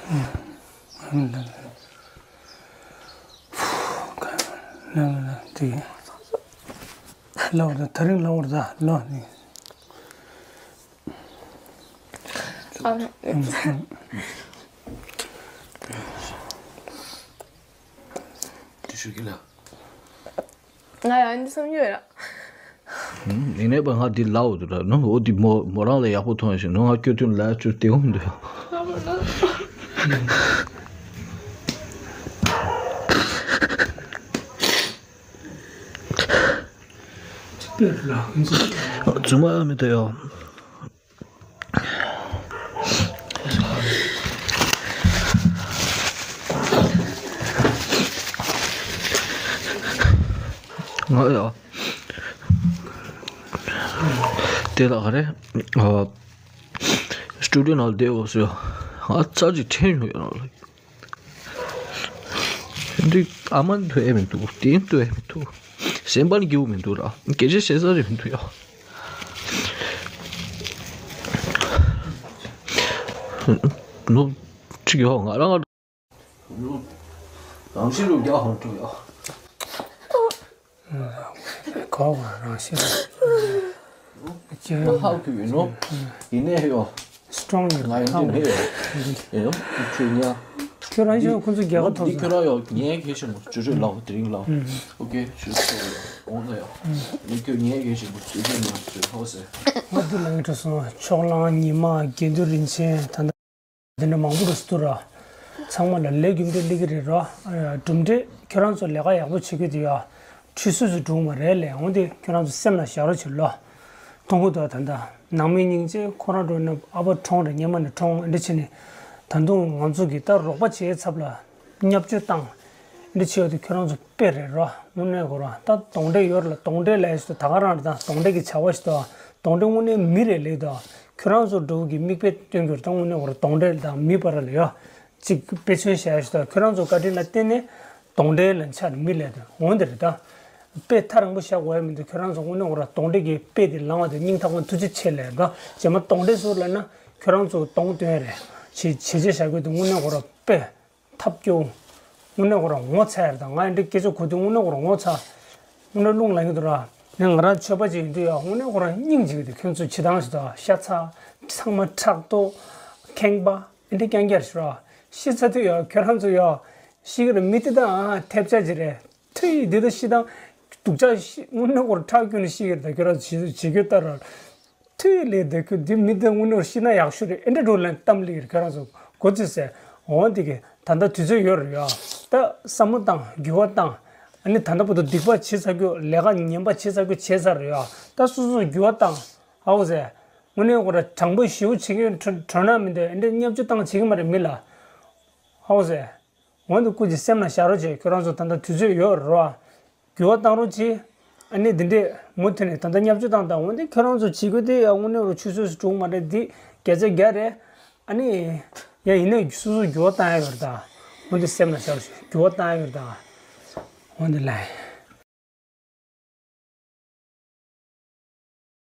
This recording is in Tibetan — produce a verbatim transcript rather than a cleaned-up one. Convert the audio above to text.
ལ་ལ་ལ་དེ་ལ་བར་ད་ད་རིང་ལ་བར་ད་ལོ་ནི། ཨ། དེ་ཞུ་གི་ལ། ང་ཡང་འདི་བསམ་རྒྱུ་ཡོད་ར། ཡིན་ནའི་པ་ང་འདི་ལའོ་འདུག་ར་ནོ། འོ་འདི་མོ་མོ་རང་ལ་ཡག་པོ་མཐོང་ཡ་ཞིག་ནོ། ང་སྐྱོ་དུས་ལ་ཅུ་དེ་འོང་འདུག་ཡ། རྫུན་མ་མི་ད་ཡོ། ང་ཡ། དེ་ལ་ག་རེ། ཨ། སི་ཊུ་ཌི་ཡོ་ནང་བསྡད་འོ་སོ། ང་རྩ་ཅིག་དྲན་ཡོང་ཡ་ལ། འདི་ཨ་མ་འདུག་ཨེ་མི་འདུག་དེ་འདུག་ཨེ་མི་འདུག་སེམས་པ་ནི་སྐྱིད་པོ་མི་འདུག་ར། སྐད་ཆ་བཤད་ས་རེ་མི་འདུག་ཡ། ནོ། ཅིག་ཡོ་ང་རང་ང་། རང་བཞིན་ལུགས་རྒྱག་ཧང་ཀྲུག་ཡོ། གོ་བ་རང་བཞིན་ལུགས། ཁོ་ཧ་གོ་ཡོད་ནོ། ཡིན་ནའི་ཡོ། སི་ཊོང་ཡོད་ང་ཡིན་ནའི་ཡོ། ཡིན་ནོ། ཁྱོད་ཉ། ཁྱོད་རང་བཞིན་ཁོང་ཚོ་རྒྱལ་ཁ་ཐོབ་འདི་ཁྱོད་རང་ཡོ་ཉན་གལ་ཆེན་པོ་ཅོ་ཅོ་ལའོ་དེ་རིང་ལའོ། ཨོ་ཀེ་ཞུ་ཚོ་ཡོ་འོང་ན་ཡོ། འདི་ཁྱོད་ཉན་གལ་ཆེན་པོ་ཅོ་ཅོ་ལའོ་ཅོ་ཧོ་སེ། ང་འདི་ལ་ངེས་འགྲོ་སོང་། ཕྱོགས་གླང་ཉི་མ་དགེ་འདུན་རིན་ཆེན་ད་ལྟ། དེ་འདྲ་མང་པོ་རུ་སུ་ར། ཚང་མ་ལ་ལས་རྒྱུ་འབྲས་སླེབས་ཀྱི་རེད་ར། གྲུབ་འབྲས་ཁྱོད་རང་ཚོ་ལས་ཀ་ཡག་པོ་བྱེད་ཀྱི་འདུག་ཡ། ཆུད་ཟོས་སུ་འགྲོ་གི་མ་རེད་ལས། འོན་ཏེ་ཁྱོད་རང་ཚོ་སེམས་ལ་བཞག་རོགས་བྱེད་ལོ། མཐོང་གི་འདུག་ད་ལྟ་ནང་མི་སྙིང་རྗེ་ཁོ་རང་འགྲོ་ན་ཨ་ཕ་གྲོངས་རེད། སྔོན་མ་ནས་གྲོངས་འདི་བྱས་ནས་ད་དུང་ང་ཚོ་གི་ད་རོགས་པ་བྱེད་ཚབ་ལ། བརྙས་བཅོས་བཏང་། འདི་བྱས་ཡོད་དུས་ཁྱོད་རང་ཚོ་དཔེ་རེད་རོ། དངོས་གནས་གོ་ར་ད་གདོན་འདྲེ་ཡོད་ར་ལ། གདོན་འདྲེ་ལས་ཞིག་ཏུ་ད་ག་རང་རེད། ད་གདོན་འདྲེ་གི་བྱ་བ་ཞིག་ཏུ་གདོན་འདྲེ་དངོས་གནས་མི་རེད་ལས་དོ། ཁྱོད་རང་ཚོ་འགྲོ་གི་མིག་དཔེ་སྟོན་གྱི་རེད། ད་དངོས་གནས་གོ་ར་གདོན་འདྲེ་དང་མི་བར་ལ་ཡོད་ཅིག་དཔེ་མཚོན་བྱས་ཞིག་ཏུ་ཁྱོད་རང་ཚོ་བཀའ་དྲིན་ལ་བརྟེན་ནས་གདོན་འདྲེ་ལ་ཆ་མི་ལས་དོ་འོན་ཏེ་རེད་ད། དཔེ་ཐག་རིང་པོ་བཞག་དགོས་ཡ་མི་འདུག་ཁྱོད་རང་ཚོ་དངོས་གནས་གོ་ར་གདོན་འདྲེ་གི་དཔེ་དེ་ལངས་བ་དེ་སྙིང་ཐག་པ་ཐུགས་རྗེ་ཆེ་ལས་དོ། རྗེས་མ་གདོན་འདྲེ་ཟུར་ལ་ན་ཁྱོད་རང་ཚོ་གདོང་སྟོན་རེད། བྱེད་བྱེད་བྱེད་བྱ་རྒྱུ་དེ་དངོས་གནས་གོ་ར་དཔེ། ཐབས་སྐྱོ། དངོས་གནས་ཁོ་རང་ངོ་ཚ་ཡར་དང་ང་ཡི་འདྲི་སྐད་ཆ་གོ་དུས་དངོས་གནས་ཁོ་རང་ངོ་ཚ། དངོས་གནས་རླུང་ལངས་ཀྱི་འདུག་ར། ངས་ང་རང་ཆོས་པ་ཅིག་ཡིན་དུས་ཡང་དངོས་གནས་ཁོ་རང་སྙིང་རྗེ་གི་འདུག་ཁྱོད་ཚོ་བྱེད་སྟངས་ཞིག་དང་ཤ་ཚ། ཚང་མ་ཕྲག་དོག་ཁེངས་པ་ཨེ་འདྲ་རྐྱང་རྐྱང་ཞིག་ར། ཤི་ཚ་དུས་ཡང་ཁྱོད་རང་ཚོ་ཡང་ཤི་གི་རེད། མི་དེ་དང་ཐེབས་ཆག་ཅིག་རེད། ཐུ་ཡི་དེ་དང་ཤི་སྟངས་སྡུག་ཅག་ཤི་དངོས་གནས་ཁོ་རང་ཁྲག་སྐྱོན་ནས་ཤི་གི་རེད། ད་ཁྱོད་རང་ཚོ་བྱེད་རྒྱུ་ལྟར་ར། ཐུའི་ལས་འདི་ཁུ་འདི་མི་འདི་དངོས་གནས་ཤི་ན་ཡག་ཤོས་རེད། ཨེ་འདྲ་འགྲོ་ལན་གཏམ་ལིར་ཁྱོད་རང་ཚོ་གོ་ཚོད་ཟེར། འོ་འདི་གི་ད་ལྟ་དུས་ཚོད་ཡོད་རེད་ཡ། ད་བསམ་བློ་བཏང་འགྱུར་བ་བཏང་། ཨ་ནི་ད་ལྟ་བར་དུ་སྡིག་པ་བྱེད་ཚར་རྒྱུ་ལས་ཀ་ངན་པ་བྱེད་ཚར་རྒྱུ་བྱས་ཚར་རེད་ཡ། ད་སོ་སོ་འགྱུར་བ་བཏང་ཧའོ་ཟེར། དངོས་གནས་ཁོ་ར་དྲང་པོ་ཞེ་པོ་བྱེད་ཀྱི་གྲོ་གྲོ་ན་མི་འདུག་ཨེ་འདྲ་བརྙས་བཅོས་བཏང་བྱེད་ཀྱི་མ་རེད་མི་ལ། ཧའོ་ཟེར། འོན་ཏེ་སྐུ་མཁྱེན་སེམས་ལ་བཞག་རོགས་བྱེད། ཁྱོད་རང་ཚོ་ད་ལྟ་དུས་ཚོད་ཡོད་རེད་བ། འགྱུར་བ་བཏང་རོགས་གྱིས། ཨ་ནི་འདི་འདྲས་མུ་མཐུད་ནས་ད་ལྟ་བརྙས་བཅོས་བཏང་དང་འོན་ཏེ་ཁྱོད་རང་ཚོ་བྱེད་དགོས་དེ་ཡང་དངོས་གནས་རུ་ཆུད་ཟོས་སུ་འགྲོ་གི་མ་རེད། འདི་བརྒྱ་ཆ་བརྒྱ་རེད། ཨ་ནི་ཡང་ཡིན་ནའི་སོ་སོ་འགྱུར་བ་བཏང་ཡ་ཡོད་རེད་ད། འོན་ཏེ་སེམས་ལ་བཞག་རོགས་བྱེད། འགྱུར་བ་བཏང་ཡ་ཡོད་རེད་ད། འོན་ཏེ་ལ།